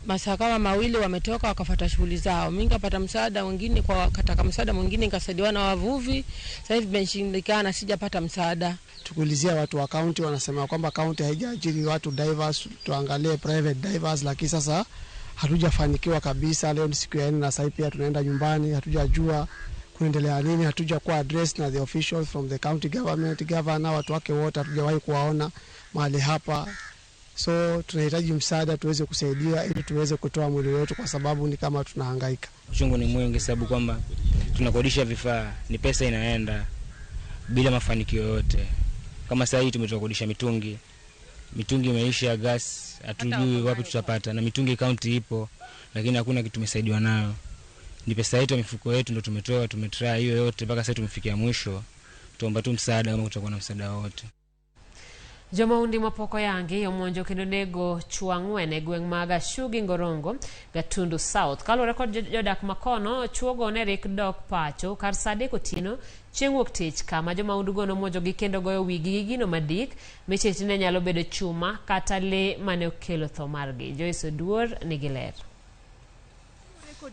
masaa kama mawili wametoka wakafuata shughuli zao. Mimi nikapata msaada mwingine kwa kataka msaada mwingine nikasaidiwa na wavuvi. Sasa hivi nimeshindikana, sijapata msaada. Tukulizia watu wa county wanasema kwamba county haijaajiri watu divers, tuangalie private divers, lakini sasa hatujafanikiwa kabisa. Leo ni siku ya 4 na sasa pia tunaenda nyumbani, hatujajua kuendelea nini, hatujakuwa address na the officials from the county government, governor, watu wake wote hatujawahi kuwaona mahali hapa. So tunahitaji msaada tuweze kusaidia ili tuweze kutoa mwili wetu kwa sababu ni kama tunahangaika. Uchungu ni mwingi sababu kwamba tunakodisha vifaa, ni pesa inaenda bila mafanikio yoyote. Kama sasa hivi tumetoka kukodisha mitungi, mitungi imeisha, gas hatujui wapi tutapata, na mitungi county ipo lakini hakuna kitu tumesaidiwa nayo. Ni pesa yetu, mifuko yetu ndio tumetoa, tumetry hiyo yote mpaka sasa tumefikia mwisho. Tuomba tu msaada kama kutakuwa na msaada wote. Jomaundi mapoko yangi omonjo kendo nego chwo ang'wen e gweng' mag Ashugi Ngorongo, Gatundu South. Kaluwore kod jodak makono, chwogo ne rik dok pacho kar saa 3 otieno chieng' wuok tich, kama jomaundugo nomonjogi kendo goyo wigi gi gino madik michich ne nyalo bedo chuma kata lee mane okelo tho margi. Joyce Oduor nigi ler.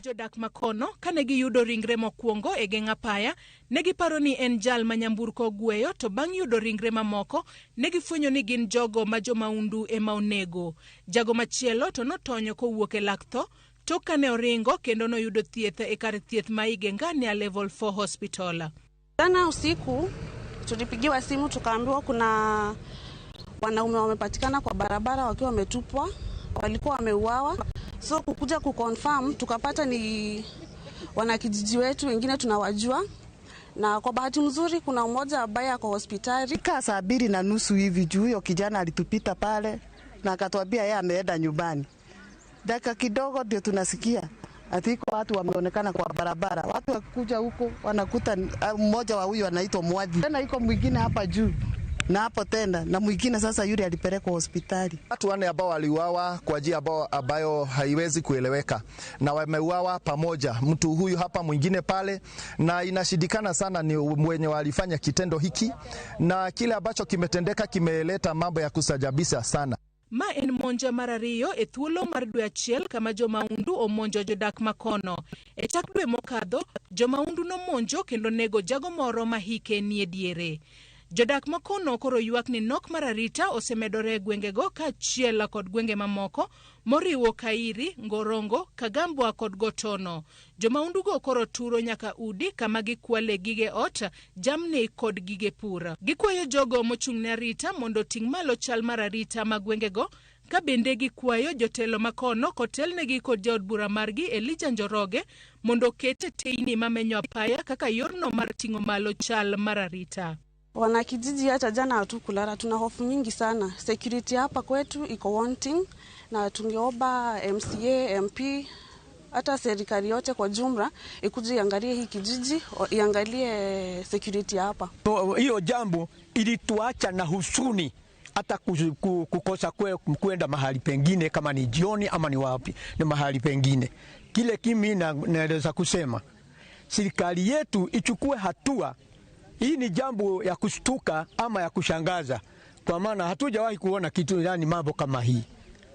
Jodak makono kane giyudo ringre mokwongo e geng' apaya, ne giparo ni en jal ma nyamburko ogweyo, to bang' yudo ringre mamoko ne gifwenyo ni gin jogo ma jomaundu ema onego. Jago machielo to notonyo kowuok e lak tho tok kane oringo kendo noyudo thieth e kar thieth ma Igengania Level 4 Hospital. Jana usiku tulipigiwa simu tukaambiwa kuna wanaume wamepatikana kwa barabara wakiwa wametupwa, walikuwa wameuawa. So kukuja kuconfirm tukapata ni wanakijiji wetu, wengine tunawajua, na kwa bahati mzuri kuna mmoja ambaye ako hospitali. Kaa 2:30 hivi juu huyo kijana alitupita pale na akatuambia yeye ameenda nyumbani. Dakika kidogo ndio tunasikia ati iko watu wameonekana kwa barabara. Watu wakikuja huko wanakuta mmoja wa huyu anaitwa Mwadhi, tena iko mwingine hapa juu na hapo tena na mwingine sasa yule alipelekwa hospitali. Watu wanne ambao waliuawa kwa njia ambayo haiwezi kueleweka, na wameuawa pamoja, mtu huyu hapa mwingine pale, na inashindikana sana ni mwenye walifanya kitendo hiki, na kile ambacho kimetendeka kimeleta mambo ya kusajabisha sana. Ma en monja mar ariyo e thuolo mar dwe achiel kama jomaundu omonjo jodak makono. E chak dwe mokadho, jomaundu nomonjo kendo nego jago moro ma hike nie diere. Jodak makono koro ywak ni nok mar arita osemedore e gwengego kaachiel kod gwenge mamoko moriwo Kairi, Ngorongo, Kagambwa kod Gotono. Jomaundugo koro turo nyaka udi kama gikwale gige ot, jamni kod gige pur. Gikwayo jogo mochung' ne arita mondo oting' malo chal mar arita ma gwengego, ka bende gikwayo jotelo makono kotelnegi kod jaod bura margi Elijah Njoroge mondo oket teyni mamenyo apaya kaka yorno mar ting'o malo chal mar arita. Wanakijiji hata jana hatukulala, tuna hofu nyingi sana. Security hapa kwetu iko wanting, na tungeomba MCA, MP, hata serikali yote kwa jumla ikuje iangalie hii kijiji, iangalie security hapa. Hiyo jambo ilituacha na husuni hata kukosa kwenda mahali pengine, kama ni jioni ama ni wapi, ni mahali pengine. Kile kimi naweza kusema, serikali yetu ichukue hatua. Hii ni jambo ya kushtuka ama ya kushangaza, kwa maana hatujawahi kuona kitu, yani mambo kama hii.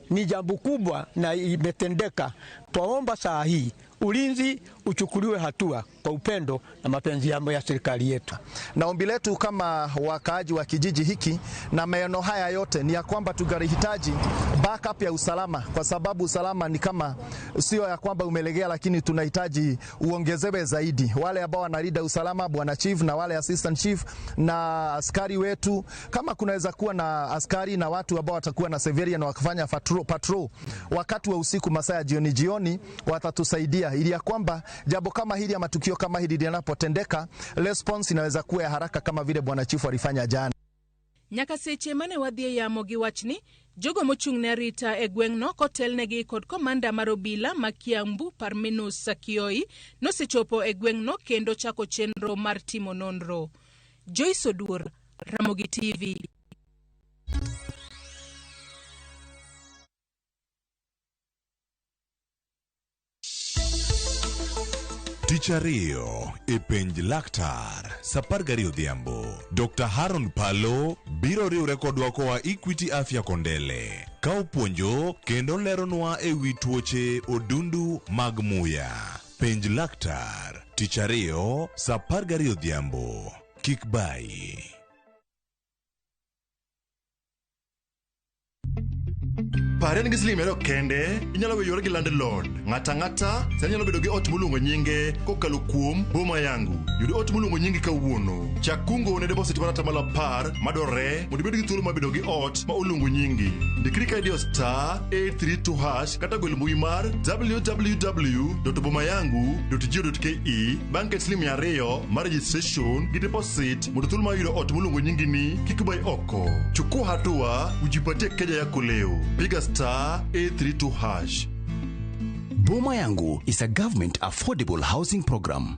Ni jambo kubwa na imetendeka. Twaomba saa hii ulinzi uchukuliwe hatua kwa upendo na mapenzi ya serikali yetu. Na ombi letu kama wakaaji wa kijiji hiki na maeneo haya yote ni ya kwamba tunahitaji backup ya usalama, kwa sababu usalama ni kama sio ya kwamba umelegea, lakini tunahitaji uongezewe zaidi. Wale ambao wanalinda usalama, bwana chief na wale assistant chief na askari wetu, kama kunaweza kuwa na askari na watu ambao watakuwa na civilian wakifanya patrol wakati wa usiku, masaa ya jioni jioni, watatusaidia ili ya kwamba jambo kama hili ama tukio kama hili linapotendeka, response inaweza kuwa ya haraka kama vile bwana chief alifanya jana. Nyaka seche mane wadhi e yamo gi wachni, jogo mochung' ne arita e gweng'no kotelnegi kod komanda mar obila ma Kiambu Parmenus Sakioi nosechopo e gweng'no kendo chako chenro mar timo nonro. Joyce Oduor, Ramogi TV. Tich ariyo e penj laktar sa 12 odhiambo, Dr. Haron Palo biro riwre kodwa koa Equity Afya Kondele ka opuonjo kendo leronwa e wi tuoche odundu mag muya. Penj laktar tich ariyo sa 12 odhiambo. Kik bayi. Pare ni gi siling 200 kende, inyalo weyo gi landlord. Ng'ata ng'ata sani nyalo bedo gi ot moluongo nyinge kokalo kuom Boma Yangu. Yud ot moluongo nyingi kawuono. Chak kungo ne deposit mar 10% madwarore mondo ibed gi thuolo mar bedo gi ot ma oluongo nyingi. Ndikri ka idiyo *832# kata gwel mbui mar www.bomayangu.go.ke bang' ket siling 200 mar registration gi deposit mondo thuolo mar yudo ot moluongo nyingi ni kik bai oko. Chukua hatua ujipatie keja yako leo. Piga *832#. Boma Yangu is a government affordable housing program.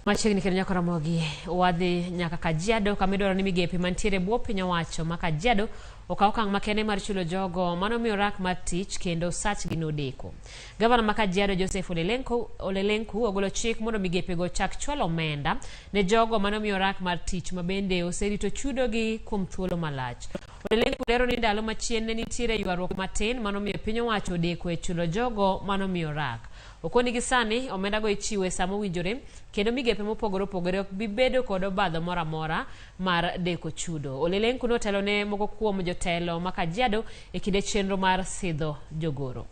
Machiegni kendo nyaka Ramogi wadhi nyaka Kajiado kama idwaro ni migepe mantiere e bwo piny owacho ma Kajiado okaw okang' makende mar chulo jogo manomiyo rak mar tich kendo sachgi nodeko. Gavana ma Kajiado Joseph Olelenku ogolo chik mondo migepego chak chwalo omenda ne jogo manomiyo rak mar tich ma bende oserito chudogi kuom thuolo malach. Olelenku lero ni ndalo machien ne nitiere ywaruok matin manomiyo piny owacho odeko e chulo jogo manomiyo rak. Okoni gi sani omendago ichiwo e sama owinjore kendo migepe mopogore opogore ok bi bedo kod obadho moro amora mar deko chudo. Olelenku notelo ne moko kuom jotend jotelo ma Kajiado e kinde chenro mar sidho jogoro.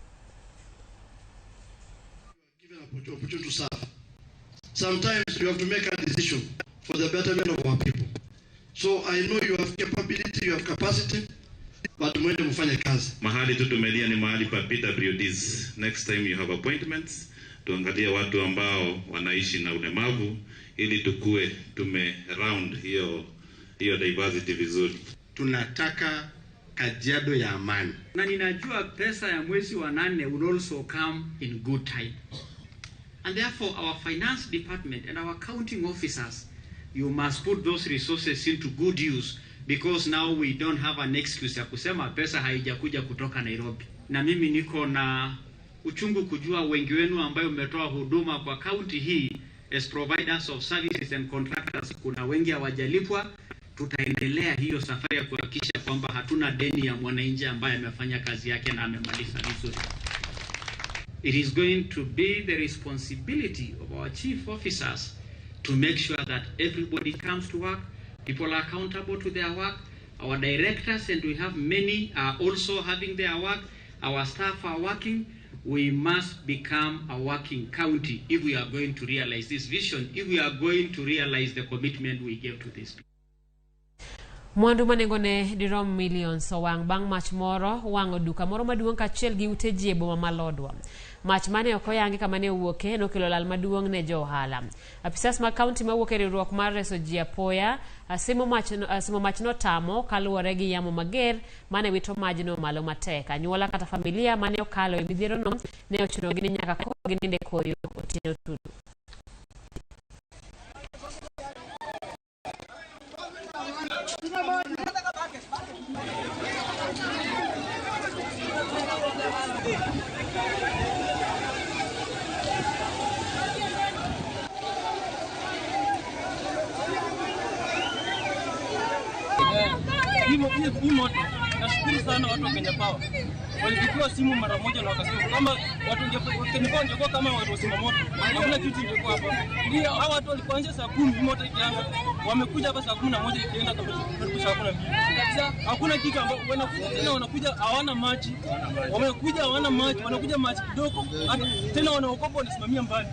Opportunity to serve. Sometimes you have to make a decision for the betterment of our people. So I know you have capability, you have capacity, but mwende mfanye kazi. Mahali tu tumelia ni mahali pa PWDs. Next time you have appointments, tuangalie watu ambao wanaishi na ulemavu ili tukue tume round hiyo diversity vizuri. Tunataka Kajiado ya amani. Na ninajua pesa ya mwezi wa 8 will also come in good time. And therefore our finance department and our accounting officers, you must put those resources into good use, because now we don't have an excuse ya kusema pesa haijakuja kutoka Nairobi. Na mimi niko na uchungu kujua wengi wenu ambayo mmetoa huduma kwa county hii as providers of services and contractors, kuna wengi hawajalipwa. Tutaendelea hiyo safari ya kuhakikisha kwamba hatuna deni ya mwananchi ambaye amefanya kazi yake na amemaliza vizuri. It is going to be the responsibility of our chief officers to make sure that everybody comes to work, people are accountable to their work, our directors, and we have many, are also having their work, our staff are working. We must become a working county if we are going to realize this vision, if we are going to realize the commitment we gave to this people. Mwandu ma nengone dirom millions owang' bang' mach moro wang'o duka moro maduong' kaachiel gi ute ji e boma ma Lodwar. Mach mane ok oyangi kama ne owuoke nokelo lal maduong' ne jo ohala. Apisas mag kaunti mawuok e riwruok mar reso ji apoya simo mach notamo kaluwore gi yamo mager mane wito majno malo matek. Anyuola kata familia mane okalo e midhierono ne ochunogi ni nyaka koro gininde koyo otieno tulu. Hii moto, nashukuru sana watu wa Kenya Power. Walipigiwa simu mara moja na wakasema kama watu Kenya Power ingekuwa kama watu wa zimamoto, hakuna kitu ingekuwa hapa. Ndio hawa watu walikuanzia saa 10 moto ikianza, wamekuja hapa saa 11 ikienda karibu saa 12. Kabisa hakuna kitu ambao wanakuja tena, wanakuja hawana maji. Wamekuja hawana maji, wanakuja maji kidogo, tena wanaokopa wanasimamia mbali.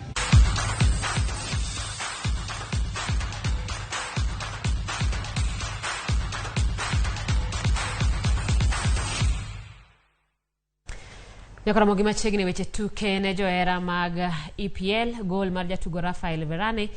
Nyakoromo gi machiegni weche tuke ne johera mag EPL gol mar jatugo Rafael Varane.